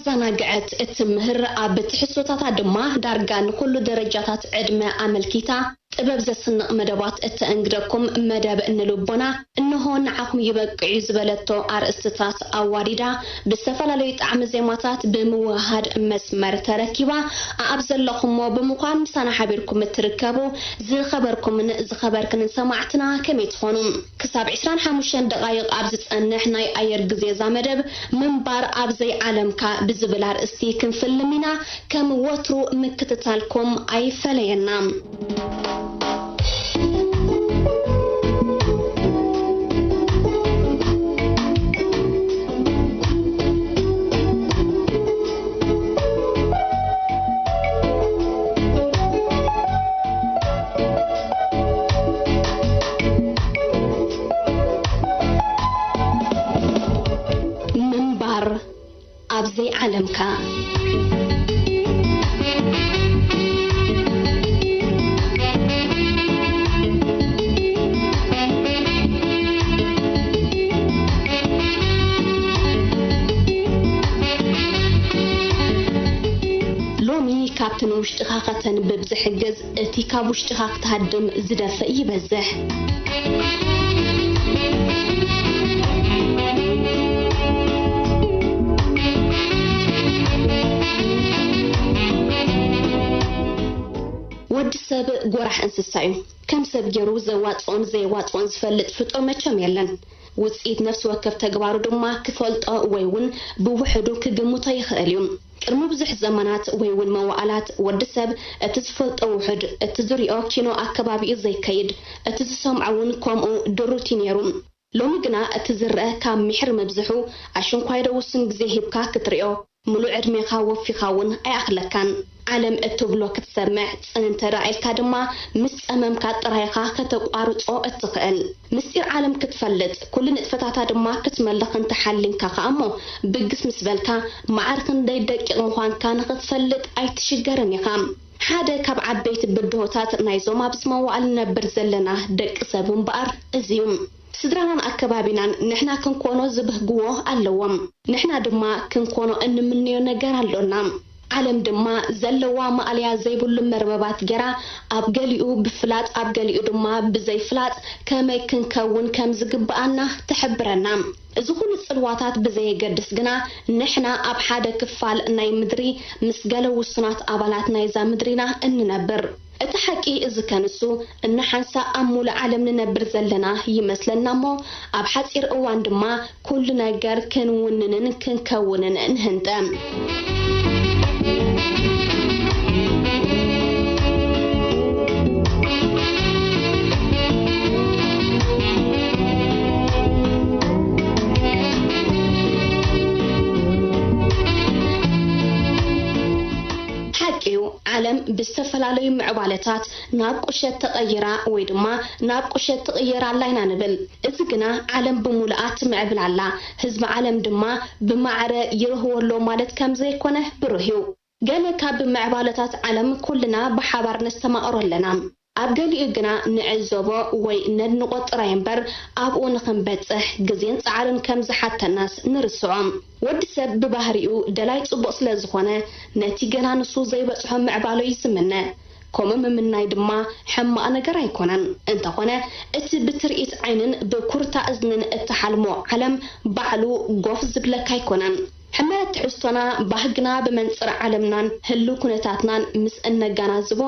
ዘናግዐት እትምህር፣ ኣብ ትሕዝቶታታ ድማ ዳርጋ ንኹሉ ደረጃታት ዕድመ ኣመልኪታ ጥበብ ዘስንቕ መደባት እተእንግደኩም መደብ ንልቦና፣ እንሆ ንዓኹም ይበቅዕ እዩ ዝበለቶ ኣርእስትታት ኣዋዲዳ፣ ብዝተፈላለዩ ጣዕሚ ዜማታት ብምውህሃድ መስመር ተረኪባ፣ ኣኣብ ዘለኹሞ ብምዃን ምሳና ሓቢርኩም እትርከቡ ዝኸበርኩምን ዝኸበርክንን ሰማዕትና ከመይ ትኾኑ? ክሳብ ዕስራን ሓሙሽተን ደቓይቕ ኣብ ዝጸንሕ ናይ ኣየር ግዜ እዛ መደብ፣ ምንባር ኣብ ዘይዓለምካ ብዝብል ኣርእስቲ ክንፍልም ኢና። ከም ወትሩ ምክትታልኩም ኣይፈለየና። ምንባር ኣብ ዘይዓለምካ። ሎሚ ካብቲ ንውሽጥኻ ከተንብብ ዝሕግዝ፣ እቲ ካብ ውሽጥኻ ክትሃድም ዝደፍእ ይበዝሕ። ወዲ ሰብ ጎራሕ እንስሳ እዩ። ከም ሰብ ገይሩ ዘዋጽኦን ዘየዋጽኦን ዝፈልጥ ፍጡር መቸም የለን። ውጽኢት ነፍሲ ወከፍ ተግባሩ ድማ ክፈልጦ ወይ እውን ብውሕዱ ክግምቶ ይኽእል እዩ። ቅድሚ ብዙሕ ዘመናት ወይ እውን መዋእላት፣ ወዲ ሰብ እቲ ዝፈልጦ ውሑድ፣ እቲ ዝሪኦ ኪኖ ኣከባቢኡ ዘይከይድ፣ እቲ ዝሰምዖ እውን ከምኡ ድሩት እዩ ነይሩ። ሎሚ ግና እቲ ዝረአ ካብ ሚሕር ምብዝሑ፣ ኣሽንኳይ ዶ ውሱን ግዜ ሂብካ ክትሪኦ፣ ምሉእ ዕድሜኻ ወፊኻ እውን ኣይኣኽለካን። ዓለም እትብሎ ክትሰምዕ ጽን እንተ ደኣ ኢልካ ድማ፣ ምስ ጸመምካ ጥራይ ኢኻ ከተቋርጾ እትኽእል። ምስጢር ዓለም ክትፈልጥ፣ ኩሉ ንጥፈታታ ድማ ክትመልኽ እንተ ሓሊምካ ከኣ እሞ፣ ብግስ ምስ በልካ፣ መዓር ክንደይ ደቂቕ ምዃንካ ንኽትፈልጥ ኣይትሽገርን ኢኻ። ሓደ ካብ ዓበይቲ ብድሆታት ናይዞም ኣብዚ መዋእል ንነብር ዘለና ደቂ ሰብ እምበኣር እዚ እዩ። ስድራናን ኣከባቢናን ንሕና ክንኮኖ ዝብህግዎ ኣለዎም። ንሕና ድማ ክንኮኖ እንምነዮ ነገር ኣሎና። ዓለም ድማ ዘለዋ ማእለያ ዘይብሉ መርበባት ገይራ፣ ኣብ ገሊኡ ብፍላጥ፣ ኣብ ገሊኡ ድማ ብዘይፍላጥ ከመይ ክንከውን ከም ዝግብኣና ትሕብረና። እዚ ኹሉ ጽልዋታት ብዘየገድስ ግና፣ ንሕና ኣብ ሓደ ክፋል ናይ ምድሪ ምስ ገለ ውሱናት ኣባላት ናይዛ ምድሪና እንነብር። እቲ ሓቂ እዚ ከንሱ፣ እናሓንሳእ ኣብ ሙሉእ ዓለም ንነብር ዘለና ይመስለና እሞ፣ ኣብ ሓጺር እዋን ድማ ኩሉ ነገር ክንውንንን ክንከውንን ንህንጠ። ሓቂ እዩ፣ ዓለም ብዝተፈላለዩ ምዕባለታት ናብ ቁሸት ተቐይራ ወይ ድማ ናብ ቁሸት ትቕየር ኣላ ኢና ንብል። እዚ ግና ዓለም ብሙሉኣ ትምዕብል ኣላ፣ ህዝቢ ዓለም ድማ ብማዕረ ይርህዎ ኣሎ ማለት ከም ዘይኮነ ብሩህ እዩ። ገለ ካብ ምዕባለታት ዓለም ኩልና ብሓባር ነስተማቕሮ ኣለና። ኣብ ገሊኡ ግና ንዕዘቦ ወይ ነድንቖ ጥራይ እምበር፣ ኣብኡ ንኽንበጽሕ ግዜን ጻዕርን ከም ዝሓተናስ ንርስዖ። ወዲ ሰብ ብባህሪኡ ደላይ ጽቡቕ ስለ ዝኾነ፣ ነቲ ገና ንሱ ዘይበጽሖ ምዕባሎ እዩ ዝምነ። ከምኡ ምምናይ ድማ ሕማቕ ነገር ኣይኮነን። እንተኾነ፣ እቲ ብትርኢት ዓይንን ብኩርታ እዝንን እትሓልሞ ዓለም ባዕሉ ጎፍ ዝብለካ ኣይኮነን። ሕመረት ትሕዝቶና፣ ባህግና ብመንጽር ዓለምናን ህልው ኩነታትናን ምስ እነገናዝቦ፣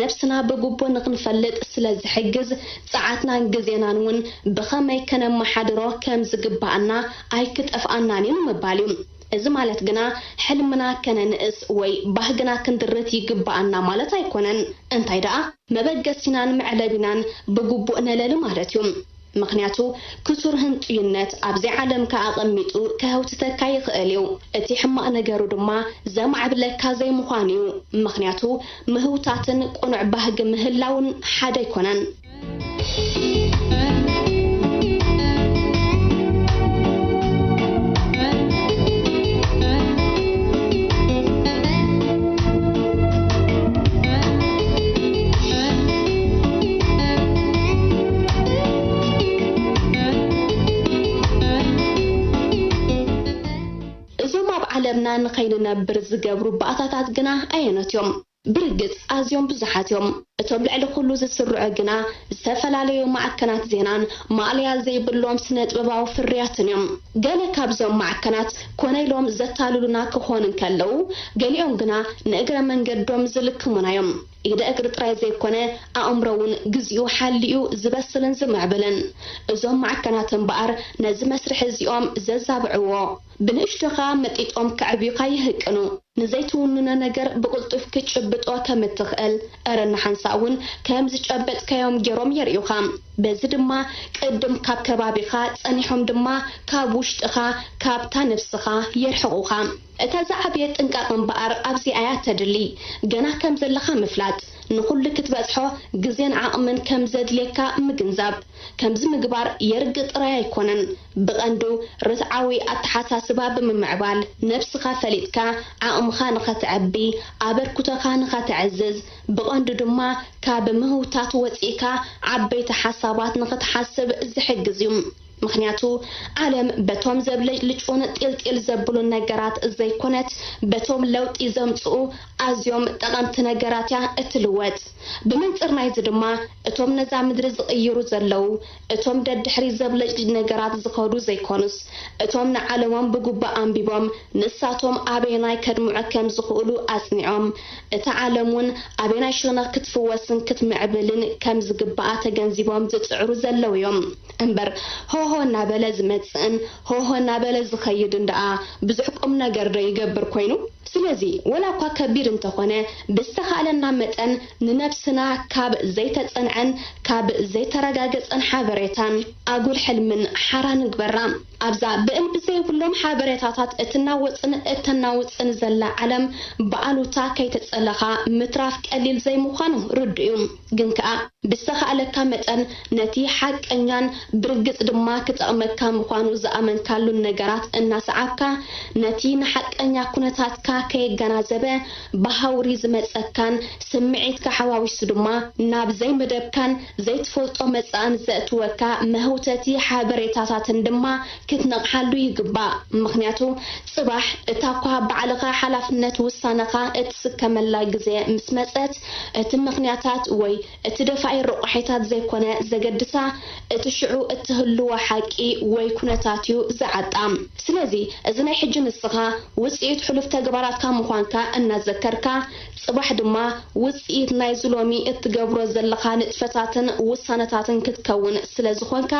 ነብስና ብግቡእ ንኽንፈልጥ ስለ ዝሕግዝ፣ ጸዓትናን ግዜናን እውን ብኸመይ ከነመሓድሮ ከም ዝግብኣና ኣይክጠፍኣናን እዩ ንምባል እዩ። እዚ ማለት ግና፣ ሕልምና ከነንእስ ወይ ባህግና ክንድርት ይግብኣና ማለት ኣይኮነን። እንታይ ደኣ፣ መበገሲናን መዕለቢናን ብግቡእ ነለሊ ማለት እዩ። ምኽንያቱ፣ ክቱር ህንጡይነት ኣብዚ ዓለምካ ኣቐሚጡ ከህውትተካ ይኽእል እዩ። እቲ ሕማቕ ነገሩ ድማ፣ ዘማዕብለካ ዘይምዃኑ እዩ። ምኽንያቱ፣ ምህውታትን ቅኑዕ ባህጊ ምህላውን ሓደ ኣይኮነን። እዞም ኣብ ዓለምና ንኸይንነብር ዝገብሩ ባእታታት ግና ኣየኖት እዮም? ብርግጽ ኣዝዮም ብዙሓት እዮም። እቶም ልዕሊ ኩሉ ዝስርዑ ግና ዝተፈላለዩ ማዕከናት ዜናን ማእለያ ዘይብሎም ስነ-ጥበባዊ ፍርያትን እዮም። ገለ ካብዞም ማዕከናት ኮነ ኢሎም ዘታልሉና ክኾኑ እንከለዉ፣ ገሊኦም ግና ንእግረ መንገዶም ዝልክሙና እዮም። ኢደ እግሪ ጥራይ ዘይኮነ፣ ኣእምሮ እውን ግዚኡ ሓሊኡ ዝበስልን ዝምዕብልን። እዞም ማዕከናት እምበኣር ነዚ መስርሕ እዚኦም ዘዛብዕዎ። ብንእሽቶኻ መጢጦም ከዕብዩኻ ይህቅኑ። ንዘይትውንኖ ነገር ብቕልጡፍ ክትጭብጦ ከም እትኽእል፣ እረ ንሓንሳእ እውን ከም ዝጨበጥካዮም ገይሮም የርእዩኻ። በዚ ድማ ቅድም ካብ ከባቢኻ፣ ጸኒሖም ድማ ካብ ውሽጥኻ፣ ካብታ ነብስኻ የርሕቑኻ። እታ ዝዓበየ ጥንቃቕ እምበኣር ኣብዚኣ እያ ተድሊ። ገና ከም ዘለኻ ምፍላጥ፣ ንኹሉ ክትበጽሖ ግዜን ዓቕምን ከም ዘድልየካ ምግንዛብ። ከምዚ ምግባር የርግእ ጥራይ ኣይኮነን፣ ብቐንዱ ርትዓዊ ኣተሓሳስባ ብምምዕባል፣ ነብስኻ ፈሊጥካ ዓቕምኻ ንኸተዕቢ፣ ኣበርክቶኻ ንኸተዕዝዝ፣ ብቐንዱ ድማ ካብ ምህውታት ወጺእካ ዓበይቲ ሓሳባት ንኽትሓስብ ዝሕግዝ እዩ። ምኽንያቱ፣ ዓለም በቶም ዘብለጭልጩን ጢልጢል ዘብሉን ነገራት ዘይኮነት፣ በቶም ለውጢ ዘምጽኡ ኣዝዮም ጠቐምቲ ነገራት እያ እትልወጥ። ብመንጽር ናይዚ ድማ፣ እቶም ነዛ ምድሪ ዝቕይሩ ዘለዉ፣ እቶም ደድሕሪ ዘብለጭልጭ ነገራት ዝኸዱ ዘይኮኑስ፣ እቶም ንዓለሞም ብግቡእ ኣንቢቦም፣ ንሳቶም ኣበየናይ ከድምዑ ከም ዝኽእሉ ኣጽኒዖም፣ እታ ዓለም እውን ኣበየናይ ሸነኽ ክትፍወስን ክትምዕብልን ከም ዝግብኣ ተገንዚቦም ዝጽዕሩ ዘለዉ እዮም። እምበር፣ ሆሆ እናበለ ዝመጽእን ሆሆ እናበለ ዝኸይድን ደኣ ብዙሕ ቁም ነገር ዶ ይገብር ኮይኑ? ስለዚ፣ ወላ እኳ ከቢድ እንተኾነ፣ ብዝተኻእለና መጠን ንነብስና ካብ ዘይተጸንዐን ካብ ዘይተረጋገጸን ሓበሬታን ኣጉል ሕልምን ሓራ ንግበራ። ኣብዛ ብእልቢ ዘይብሎም ሓበሬታታት እትናወጽን እተናውጽን ዘላ ዓለም፣ ብኣሉታ ከይተጸለኻ ምትራፍ ቀሊል ዘይምዃኑ ርዱእ እዩ። ግን ከኣ፣ ብዝተኻእለካ መጠን ነቲ ሓቀኛን ብርግጽ ድማ ክጠቕመካ ምዃኑ ዝኣመንካሉን ነገራት እናሰዓብካ፣ ነቲ ንሓቀኛ ኩነታትካ ከየገናዘበ ብሃውሪ ዝመጸካን ስምዒትካ ሓዋዊሱ ድማ ናብ ዘይመደብካን ዘይትፈልጦ መጻእን ዘእትወካ መህውተቲ ሓበሬታታትን ድማ ክትነቕሓሉ ይግባእ። ምኽንያቱ፣ ጽባሕ እታ እኳ ባዕልኻ ሓላፍነት ውሳነኻ እትስከመላ ግዜ ምስ መጸት፣ እቲ ምኽንያታት ወይ እቲ ደፋኢ ረቋሒታት ዘይኮነ ዘገድሳ፣ እቲ ሽዑ እትህልዎ ሓቂ ወይ ኩነታት እዩ ዝዓጣ። ስለዚ፣ እዚ ናይ ሕጂ ንስኻ ውጽኢት ሕሉፍ ተግባራትካ ምዃንካ እናዘከርካ፣ ጽባሕ ድማ ውጽኢት ናይዚ ሎሚ እትገብሮ ዘለኻ ንጥፈታትን ውሳነታትን ክትከውን ስለ ዝኾንካ፣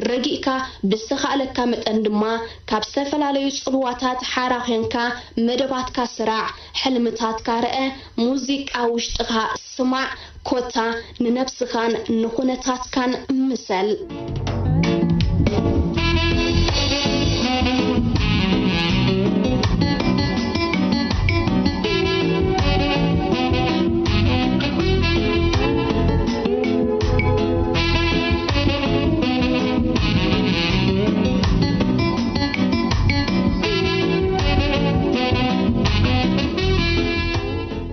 ረጊእካ፣ ብዝተኻእለካ መጠን ድማ ካብ ዝተፈላለዩ ጽልዋታት ሓራ ዄንካ መደባትካ ስራዕ፣ ሕልምታትካ ርአ፣ ሙዚቃ ውሽጥኻ ስማዕ፣ ኮታ ንነብስኻን ንኹነታትካን ምሰል።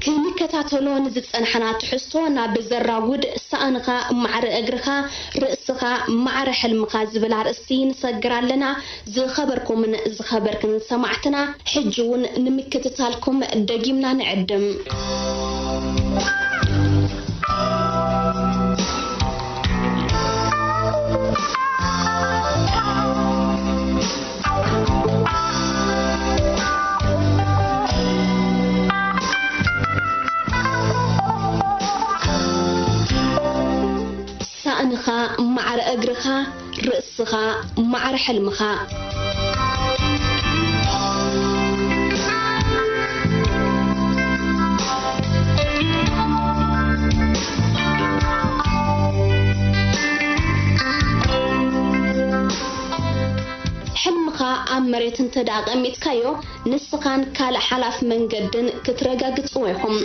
ክንከታተሎ ንዝጸናሕና ትሕዝቶ ናብ ዘራጉድ ሳእንኻ ማዕረ እግርኻ፣ ርእስኻ ማዕረ ሕልምኻ ዝብል ኣርእስቲ ንሰግር ኣለና። ዝኸበርኩምን ዝኸበርክን ሰማዕትና፣ ሕጂ እውን ንምክትታልኩም ደጊምና ንዕድም። ሳእንኻ ማዕረ እግርኻ፣ ርእስኻ ማዕረ ሕልምኻ። ሕልምኻ ኣብ መሬት እንተ ደኣ ኣቐሚጥካዮ፣ ንስኻን ካልእ ሓላፍ መንገድን ክትረጋግጽዎ ኢኹም።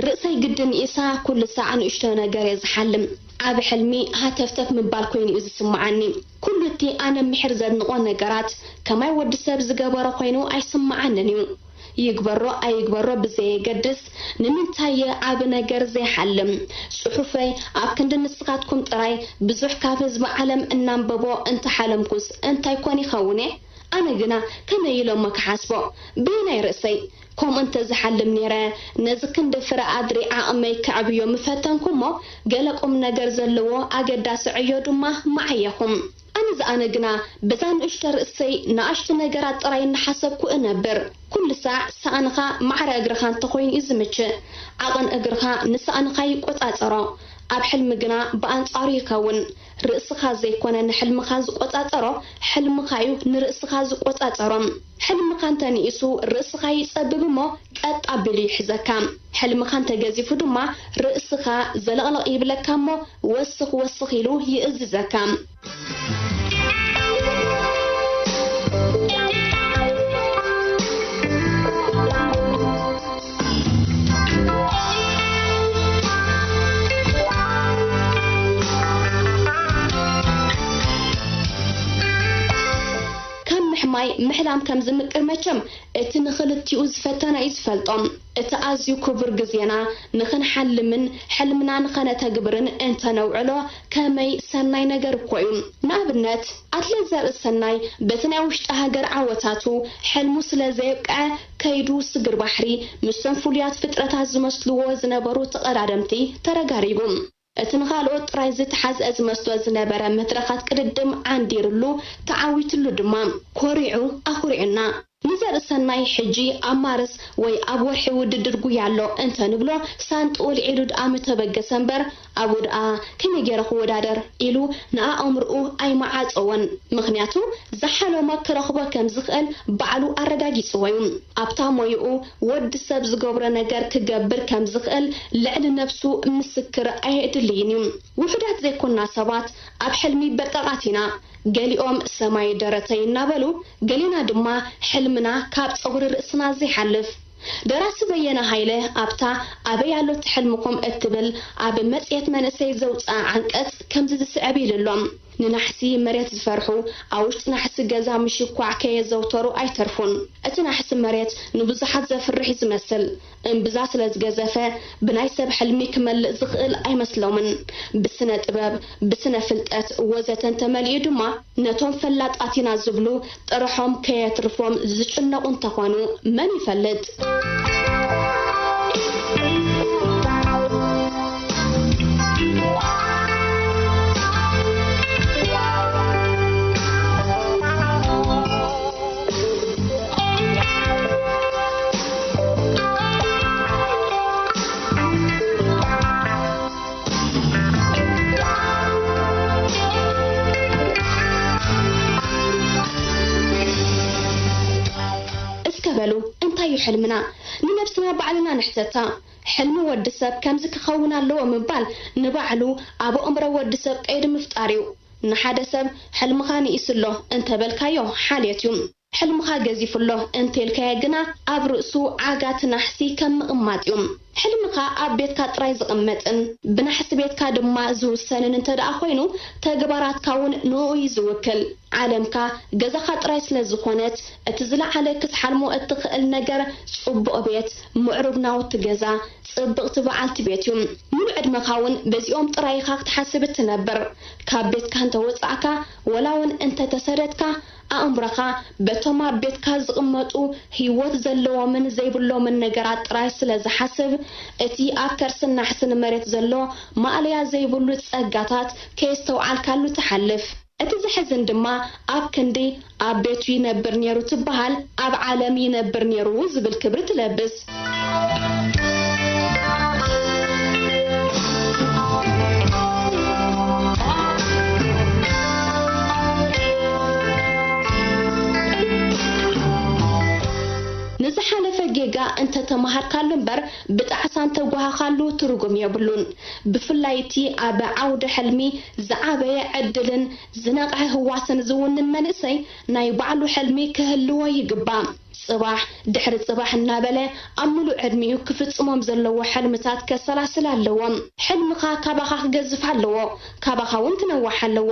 ርእሰይ ግድን ኢሳ ኩሉ ሳዕ ንእሽቶ ነገር እየ ዝሓልም። ዓቢ ሕልሚ ሃተፍተፍ ምባል ኮይኑ እዩ ዝስምዓኒ። ኩሉ እቲ ኣነ ምሒር ዘድንቖ ነገራት ከማይ ወዲ ሰብ ዝገበሮ ኮይኑ ኣይስምዓንን እዩ። ይግበሮ ኣይግበሮ ብዘየገድስ፣ ንምንታየ ዓቢ ነገር ዘይሓልም? ጽሑፈይ ኣብ ክንዲ ንስኻትኩም ጥራይ ብዙሕ ካብ ህዝቢ ዓለም እናንበቦ እንተሓለምኩስ እንታይ ኮን ይኸውን'የ? ኣነ ግና ከመይ ኢሎ'ሞ ክሓስቦ? በየናይ ርእሰይ? ከምኡ እንተ ዝሓልም ነይረ፣ ነዚ ክንዲ ፍረ ኣድሪ ዓቕመይ ከዕብዮ ምፈተንኩ'ሞ፣ ገለ ቁም ነገር ዘለዎ ኣገዳሲ ዕዮ ድማ ምዓየኹ። ኣነ ዝኣነ ግና በዛ ንእሽቶ ርእሰይ ንኣሽቱ ነገራት ጥራይ እናሓሰብኩ እነብር። ኩሉ ሳዕ ሳእንኻ ማዕረ እግርኻ እንተኾይኑ እዩ ዝምችእ። ዓቐን እግርኻ ንሳእንኻ ይቆጻጸሮ። ኣብ ሕልሚ ግና ብኣንጻሩ ይኸውን። ርእስኻ ዘይኮነ ንሕልምኻ ዝቆጻጸሮ፣ ሕልምኻ እዩ ንርእስኻ ዝቆጻጸሮ። ሕልምኻ እንተ ንኢሱ ርእስኻ ይጸብብ እሞ ቀጥ ኣቢሉ ይሕዘካ። ሕልምኻ እንተ ገዚፉ ድማ ርእስኻ ዘለቕለቕ ይብለካ እሞ ወስኽ ወስኽ ኢሉ ይእዝዘካ። ካብ ምሕማይ ምሕላም ከም ዝምቅር መቸም እቲ ንኽልቲኡ ዝፈተነ እዩ ዝፈልጦ። እቲ ኣዝዩ ክቡር ግዜና ንኽንሓልምን ሕልምና ንኸነተግብርን እንተነውዕሎ ከመይ ሰናይ ነገር እኮ እዩ። ንኣብነት፣ ኣትሌት ዘርእሰናይ በቲ ናይ ውሽጢ ሃገር ዓወታቱ ሕልሙ ስለ ዘየብቅዐ ከይዱ ስግር ባሕሪ ምስቶም ፍሉያት ፍጥረታት ዝመስልዎ ዝነበሩ ተቐዳደምቲ ተረጋሪቡ። እቲ ንኻልኦት ጥራይ ዝተሓዝአ ዝመስሎ ዝነበረ መድረኻት ቅድድም ዓንዲርሉ፣ ተዓዊትሉ ድማ። ኮሪዑ ኣኹሪዑና። ንዘርእሰናይ ሕጂ ኣብ ማርስ ወይ ኣብ ወርሒ ውድድር ጉያ ኣሎ እንተንብሎ፣ ሳንጥኡ ኣልዒሉ ደኣ ምተበገሰ እምበር፣ ኣብኡ ደኣ ከመይ ገይረ ክወዳደር ኢሉ ንኣእምርኡ ኣይመዓጸዎን። ምኽንያቱ፣ ዝሓለሞ ክረኽቦ ከም ዝኽእል ባዕሉ ኣረጋጊጽዎ እዩ። ኣብታ ሞያኡ ወዲ ሰብ ዝገብሮ ነገር ክገብር ከም ዝኽእል ልዕሊ ነብሱ ምስክር ኣየድልይን እዩ። ውሑዳት ዘይኮና ሰባት ኣብ ሕልሚ በቃቓት ኢና። ገሊኦም ሰማይ ደረተይ እናበሉ፣ ገሌና ድማ ሕልምና ካብ ጸጉሪ ርእስና ዘይሓልፍ። ደራሲ በየነ ሃይለ ኣብታ ኣበይ ኣሎ እቲ ሕልምኹም እትብል ኣብ መጽሔት መንእሰይ ዘውጽኣ ዓንቀጽ ከምዚ ዝስዕብ ኢሉ ኣሎ። ንናሕሲ መሬት ዝፈርሑ፣ ኣብ ውሽጢ ናሕሲ ገዛ ምሽኳዕ ከየዘውተሩ ኣይተርፉን። እቲ ናሕሲ መሬት ንብዙሓት ዘፍርሕ እዩ ዝመስል። እምብዛ ስለ ዝገዘፈ፣ ብናይ ሰብ ሕልሚ ክመልእ ዝኽእል ኣይመስሎምን። ብስነ ጥበብ፣ ብስነ ፍልጠት ወዘተ እንተመሊኡ ድማ፣ ነቶም ፈላጣት ኢና ዝብሉ ጥርሖም ከየትርፎም ዝጭነቑ እንተኾኑ መን ይፈልጥ? እስከ በሉ፣ እንታይ እዩ ሕልምና? ንነብስና ባዕልና ንሕተታ። ሕልሚ ወዲ ሰብ ከምዚ ክኸውን ኣለዎ ምባል ንባዕሉ ኣብ ኣእምሮ ወዲ ሰብ ቀይዲ ምፍጣር እዩ። ንሓደ ሰብ ሕልምኻ ንኢሱ ኣሎ እንተበልካዮ ሓልዮት እዩ። ሕልምኻ ገዚፉ ኣሎ እንተኢልካዮ ግና ኣብ ርእሱ ዓጋቲ ናሕሲ ከም ምቕማጥ እዩ። ሕልምኻ ኣብ ቤትካ ጥራይ ዝቕመጥን ብናሕሲ ቤትካ ድማ ዝውሰንን እንተ ደኣ ኮይኑ፣ ተግባራትካ እውን ንኡ እዩ ዝውክል። ዓለምካ ገዛኻ ጥራይ ስለ ዝኾነት፣ እቲ ዝለዓለ ክትሓልሞ እትኽእል ነገር ጽቡቕ ቤት፣ ምዕሩግ ናውቲ ገዛ፣ ጽብቕቲ በዓልቲ ቤት እዩ። ሙሉእ ዕድመኻ እውን በዚኦም ጥራይ ኢኻ ክትሓስብ እትነብር። ካብ ቤትካ እንተ ወጻእካ፣ ወላ እውን እንተ ተሰደድካ፣ ኣእምሮኻ በቶም ኣብ ቤትካ ዝቕመጡ ህይወት ዘለዎምን ዘይብሎምን ነገራት ጥራይ ስለ ዝሓስብ፣ እቲ ኣብ ከርስን ናሕስን መሬት ዘሎ ማእለያ ዘይብሉ ጸጋታት ከየስተውዓልካሉ ትሓልፍ። እቲ ዘሕዝን ድማ፣ ኣብ ክንዲ ኣብ ቤቱ ይነብር ነይሩ ትበሃል፣ ኣብ ዓለም ይነብር ነይሩ ዝብል ክብሪ ትለብስ። ንዝሓለፈ ጌጋ እንተተማሃርካሉ እምበር ብጣዕሳ እንተጓሃኻሉ ትርጉም የብሉን። ብፍላይ እቲ ኣብ ዓውዲ ሕልሚ ዝዓበየ ዕድልን ዝነቕሐ ህዋስን ዝውንን መንእሰይ ናይ ባዕሉ ሕልሚ ክህልዎ ይግባእ። ጽባሕ ድሕሪ ጽባሕ እናበለ ኣብ ምሉእ ዕድሚኡ ክፍጽሞም ዘለዎ ሕልምታት ከሰላስል ኣለዎ። ሕልምኻ ካባኻ ክገዝፍ ኣለዎ፣ ካባኻ እውን ክነውሕ ኣለዎ።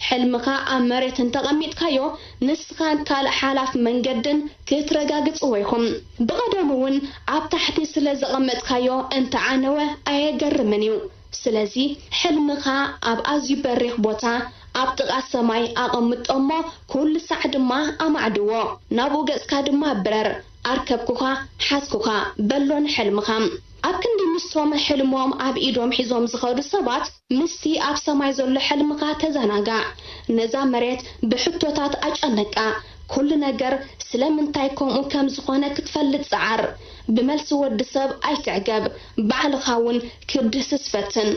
ሕልምኻ ኣብ መሬት እንተቐሚጥካዮ፣ ንስኻን ካልእ ሓላፍ መንገድን ክትረጋግጽዎ ኢኹም። ብቐደሙ እውን ኣብ ታሕቲ ስለ ዘቐመጥካዮ እንተዓነወ ኣየገርምን እዩ። ስለዚ ሕልምኻ ኣብ ኣዝዩ በሪኽ ቦታ ኣብ ጥቓ ሰማይ ኣቐምጦ እሞ ኩሉ ሳዕ ድማ ኣማዕድዎ። ናብኡ ገጽካ ድማ ብረር። ኣርከብኩኻ፣ ሓዝኩኻ፣ በሎ ንሕልምኻ። ኣብ ክንዲ ምስቶም ሕልሞም ኣብ ኢዶም ሒዞም ዝኸዱ ሰባት፣ ምስቲ ኣብ ሰማይ ዘሎ ሕልምኻ ተዘናጋዕ። ነዛ መሬት ብሕቶታት ኣጨንቃ። ኩሉ ነገር ስለምንታይ ከምኡ ከም ዝኾነ ክትፈልጥ ጽዓር። ብመልሲ ወዲ ሰብ ኣይትዕገብ፣ ባዕልኻ እውን ክትድህስስ ፈትን።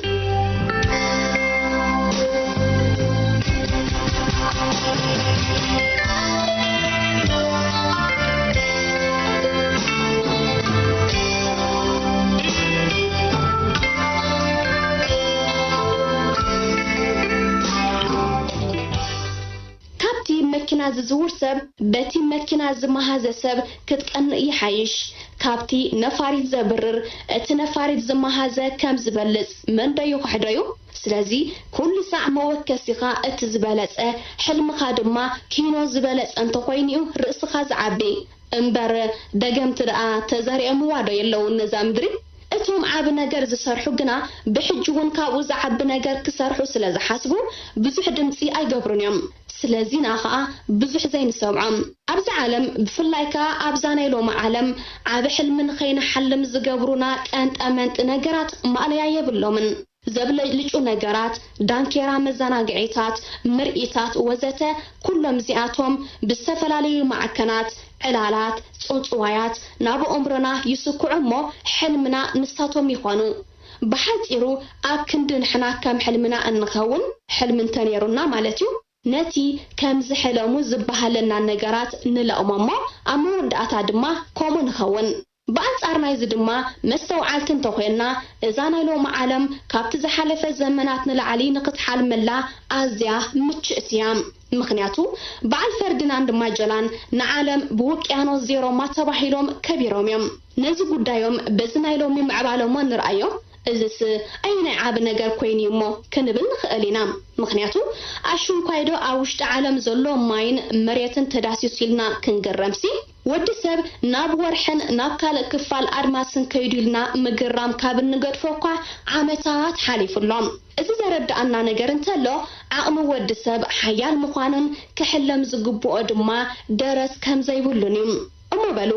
ካብቲ መኪና ዝዝውር ሰብ በቲ መኪና ዝመሃዘ ሰብ ክትቀንእ ይሓይሽ። ካብቲ ነፋሪት ዘብርር እቲ ነፋሪት ዝመሃዘ ከም ዝበልጽ መን ዶ ይኽሕዶ እዩ? ስለዚ ኩሉ ሳዕ መወከሲኻ እቲ ዝበለጸ፣ ሕልምኻ ድማ ኪኖ ዝበለጸ እንተኾይኑ እዩ ርእስኻ ዝዓቢ። እምበር ደገምቲ ደኣ ተዛሪኦምዋ ዶ የለውን ነዛ ምድሪ? እቶም ዓቢ ነገር ዝሰርሑ ግና ብሕጂ እውን ካብኡ ዝዓቢ ነገር ክሰርሑ ስለ ዝሓስቡ ብዙሕ ድምጺ ኣይገብሩን እዮም። ስለዚና ኸኣ ብዙሕ ዘይንሰምዖም። ኣብዚ ዓለም ብፍላይ ከኣ ኣብዛ ናይ ሎሚ ዓለም ዓቢ ሕልሚ ንኸይንሓልም ዝገብሩና ቀንጠመንጢ ነገራት ማእለያ የብሎምን። ዘብለጭልጩ ነገራት፣ ዳንኬራ መዘናግዒታት፣ ምርኢታት ወዘተ ኩሎም እዚኣቶም ብዝተፈላለዩ ማዕከናት፣ ዕላላት፣ ጽውጽዋያት ናብ ኣእምሮና ይስኩዑ እሞ ሕልምና ንሳቶም ይኾኑ። ብሓጺሩ ኣብ ክንዲ ንሕና ከም ሕልምና እንኸውን፣ ሕልሚ እንተነይሩና ማለት እዩ፣ ነቲ ከምዚ ሕለሙ ዝበሃለና ነገራት ንለእሞ እሞ ኣብ መወዳእታ ድማ ከምኡ ንኸውን። ብኣንጻር ናይዚ ድማ መስተውዓልቲ እንተኾይንና እዛ ናይ ሎሚ ዓለም ካብቲ ዝሓለፈ ዘመናት ንላዕሊ ንኽትሓልመላ ኣዝያ ምችእቲ እያ። ምኽንያቱ በዓል ፈርዲናንድ ማጀላን ንዓለም ብውቅያኖስ ዜሮማ ተባሂሎም ከቢሮም እዮም። ነዚ ጉዳዮም በዚ ናይ ሎሚ ምዕባለሞ ንርኣዮ። እዝስ ኣየናይ ዓቢ ነገር ኮይኑ እዩ እሞ ክንብል ንኽእል ኢና። ምኽንያቱ ኣሽንኳይዶ ኣብ ውሽጢ ዓለም ዘሎ ማይን መሬትን ተዳሲሱ ኢልና ክንግረምሲ ወዲ ሰብ ናብ ወርሕን ናብ ካልእ ክፋል ኣድማስን ከይዱ ኢልና ምግራም ካብ እንገድፎ እኳ ዓመታት ሓሊፉ ኣሎ። እዚ ዘረድኣና ነገር እንተሎ ዓቕሚ ወዲ ሰብ ሓያል ምዃኑን ክሕለም ዝግብኦ ድማ ደረት ከም ዘይብሉን እዩ። እሞ በሉ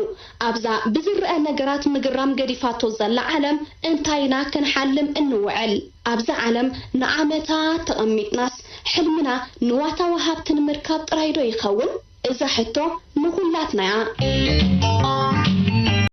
ኣብዛ ብዝረአ ነገራት ምግራም ገዲፋቶ ዘላ ዓለም እንታይ ኢና ክንሓልም እንውዕል? ኣብዛ ዓለም ንዓመታት ተቐሚጥናስ ሕልምና ንዋታዊ ሃብቲ ንምርካብ ጥራይ ዶ ይኸውን? እዛ ሕቶ ንኹላትና እያ።